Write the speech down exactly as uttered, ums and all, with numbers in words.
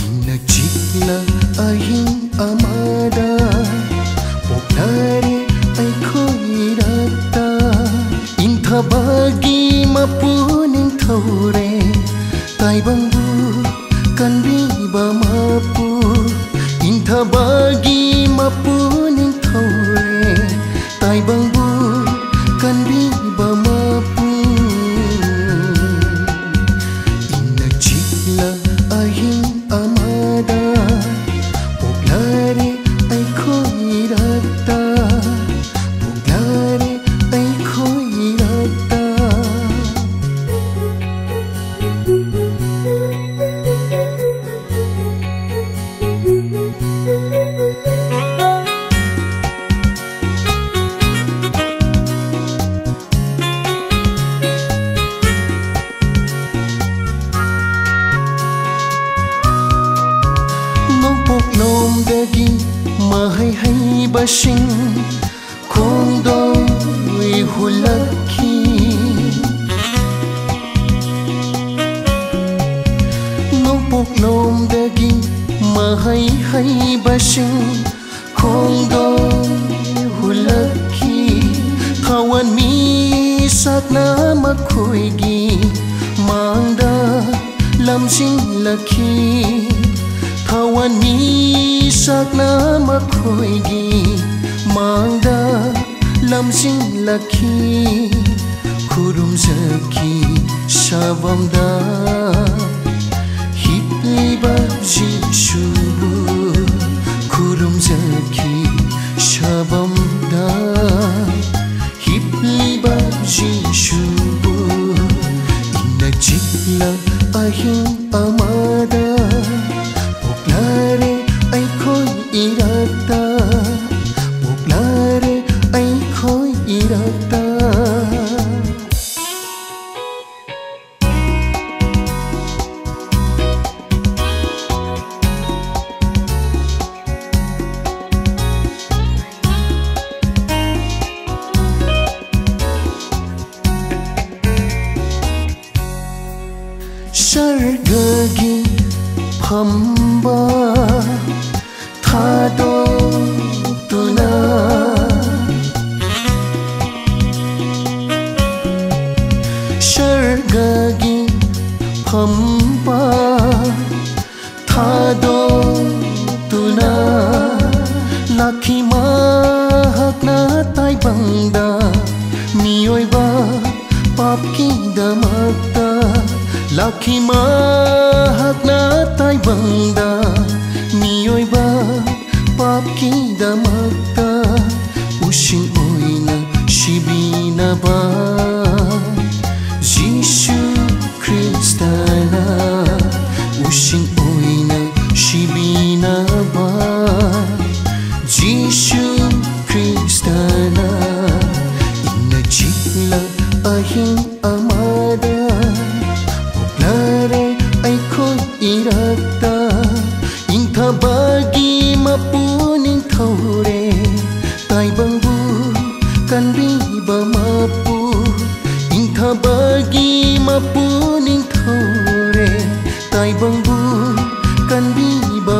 ꯏꯪꯅ ꯆꯤꯛꯅ ꯑꯍꯤꯡ ꯑꯃꯗ ꯄꯣꯛꯂꯔꯦ ꯑꯩꯈꯣꯏ ꯏꯔꯛꯇ꯫ ꯏꯪꯊꯕꯒꯤ ꯃꯄꯨ ꯅꯤꯡꯊꯧꯔꯦ, ꯇꯥꯏꯕꯪꯕꯨ ꯀꯟꯕꯤꯕ ꯃꯄꯨ꯫ ꯏꯪꯊꯕꯒꯤ ꯃꯄꯨ ꯅꯤꯡꯊꯧꯔꯦ, ꯇꯥꯏꯕꯪꯕꯨ ꯀꯟꯕꯤꯕ ꯃꯄꯨ꯫ ꯏꯪꯅ ꯆꯤꯛꯅ ꯑꯍꯤꯡ ꯑꯃꯗ ꯄꯣꯛꯂꯔꯦ ꯑꯩꯈꯣꯏ ꯏꯔꯛꯇ, ꯄꯣꯛꯂꯔꯦ ꯑꯩꯈꯣꯏ ꯏꯔꯛꯇ꯫ ꯅꯣꯡꯄꯣꯛꯂꯣꯝꯗꯒꯤ ꯃꯍꯩ ꯍꯩꯕꯁꯤꯡ ꯈꯣꯡꯗꯣꯏ ꯍꯨꯜꯂꯛꯈꯤ꯫ ꯅꯣꯡꯄꯣꯛꯂꯣꯝꯗꯒꯤ ꯃꯍꯩ ꯍꯩꯕꯁꯤꯡ ꯈꯣꯡꯗꯣꯏ ꯍꯨꯜꯂꯛꯈꯤ꯫ ꯊꯋꯥꯟ ꯃꯤꯁꯛꯅ ꯃꯈꯣꯏꯒꯤ ꯃꯥꯡꯗ ꯂꯝꯖꯤꯡꯂꯛꯈꯤ꯫ ꯊꯋꯥꯟ ꯃꯤꯁꯛꯅ ꯃꯈꯣꯏꯒꯤ ꯃꯥꯡꯗ ꯂꯝꯖꯤꯡꯂꯛꯈꯤ꯫ ꯈꯨꯔꯨꯝꯖꯈꯤ ꯁꯥꯕꯝꯗ ꯍꯤꯞꯂꯤꯕ ꯖꯤꯁꯨꯕꯨ꯫ ꯈꯨꯔꯨꯝꯖꯈꯤ ꯁꯥꯕꯝꯗ ꯍꯤꯞꯂꯤꯕ ꯖꯤꯁꯨꯕꯨ꯫ ꯏꯪꯅ ꯆꯤꯛꯅ ꯑꯍꯤꯡ ꯑꯃꯗ ꯄꯣꯛꯂꯔꯦ ꯑꯩꯈꯣꯏ ꯏꯔꯛꯇ, ꯄꯣꯛꯂꯔꯦ ꯐꯝꯕ ꯊꯥꯗꯣꯛꯇꯨꯅ ꯁꯔꯒꯒꯤ ꯐꯝꯕ ꯊꯥꯗꯣꯛꯇꯨꯅ ꯂꯥꯛꯈꯤ ꯃꯍꯥꯛꯅ ꯇꯥꯏꯕꯪꯗ ꯃꯤꯑꯣꯏꯕ ꯄꯥꯞꯀꯤꯗꯃꯛꯇ ꯂꯥꯛꯈꯤ ꯃꯍꯥꯛꯅ ꯇꯥꯏꯕꯪꯗ ꯃꯤꯑꯣꯏꯕ ꯄꯥꯞꯀꯤꯗꯃꯛꯇ ꯎꯁꯤꯡ ꯑꯣꯏꯅ ꯁꯤꯕꯤꯅꯕ ꯖꯤꯁꯨ ꯈ꯭ꯔꯤꯁꯇꯅ ꯎꯁꯤꯡ ꯑꯣꯏꯅ ꯁꯤꯕꯤꯅꯕ ꯖꯤꯁꯨ ꯈ꯭ꯔꯤꯁꯇꯅ ꯏꯪꯅ ꯆꯤꯛꯂ ꯑꯍꯤꯡ ꯑꯃꯗ ꯄꯣꯛꯂꯔꯦ ꯑꯩꯈꯣꯏ ꯏꯔꯛꯇ ꯏꯪꯊꯕꯒꯤ ꯃꯄꯨ ꯅꯤꯡꯊꯧꯔꯦ ꯇꯥꯏꯕꯪꯕꯨ ꯀꯟꯕꯤꯕ ꯃꯄꯨ ꯏꯪꯊꯕꯒꯤ ꯃꯄꯨ ꯅꯤꯡꯊꯧꯔꯦ ꯇꯥꯏꯕꯪꯕꯨ ꯀꯟꯕꯤꯕ